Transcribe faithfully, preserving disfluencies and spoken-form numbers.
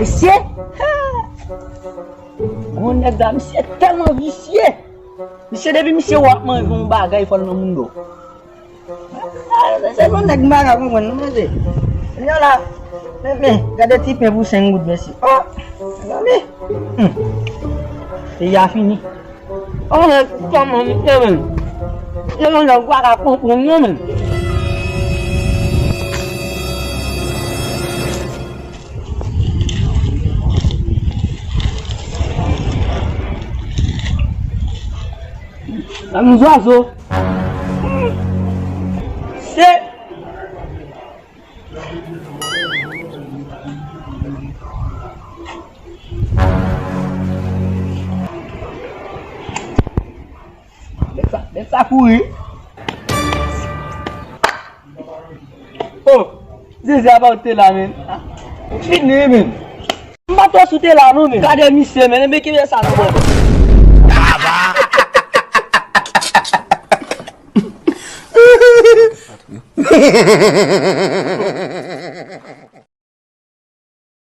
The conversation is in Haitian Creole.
Mesye, ha! Gon nèg la, misye tèlman visye. Misye, depi misye wè w ap manje yon bagay, fò l nan mouda w. Ah, se yon nèg m pa ka konprann, non, mesye. Kounye a la, men, men, gade ti pen pou senk goud, mesye. Oh, gade. Hmm. Peyi a fini. Oh, men, kòman misye menm? Se yon nèg ou pa ka konprann, non, men. Sa m zwazo. Se Bèt sa, bèt sa kouri. Oh, Zeze apa ou te la, men? Fini, men. M pa t wè si w te la, non, men. Gade misye, men, men kenbe sa, non, mwen.